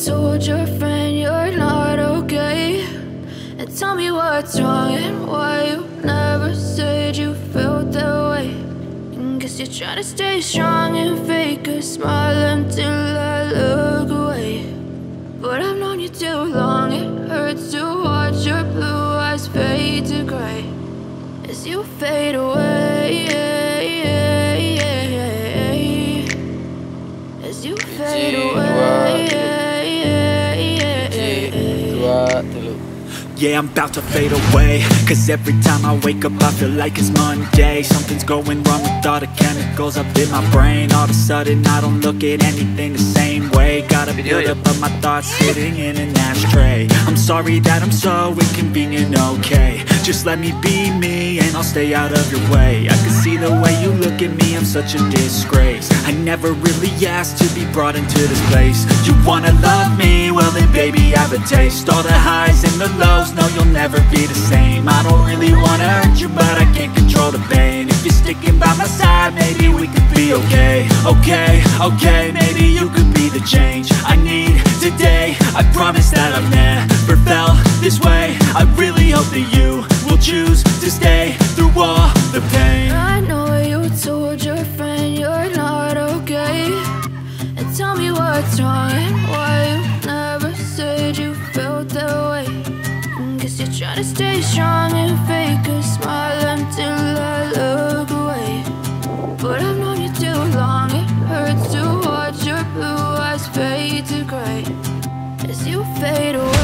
told your friend you're not okay. And tell me what's wrong and why you never said you felt that way. And guess you're trying to stay strong and fake a smile until I look away. But I've known you too long, it hurts to watch your blue eyes fade to gray as you fade away. As you fade away. Yeah, I'm about to fade away. Cause every time I wake up I feel like it's Monday. Something's going wrong with all the chemicals up in my brain. All of a sudden I don't look at anything the same way. Gotta build up of my thoughts sitting in an ashtray. I'm sorry that I'm so inconvenient, okay. Just let me be me and I'll stay out of your way. I can see the way you look at me, I'm such a disgrace. I never really asked to be brought into this place. You wanna love me? Well then baby I have a taste. All the highs and the lows, no you'll never be the same. I don't really wanna hurt you but I can't control the pain. If you're sticking by my side, maybe we could be okay. Okay, okay, maybe you could be the change I need today. I promise that I've never felt this way. I really hope that you will choose to stay through all the pain. I know you told your friend you're not okay. And tell me what's wrong and why you never said you felt that way. Guess you're trying to stay strong and fake a smile until I look away. But I've known you too long, it hurts to watch your blue eyes fade to gray as you fade away.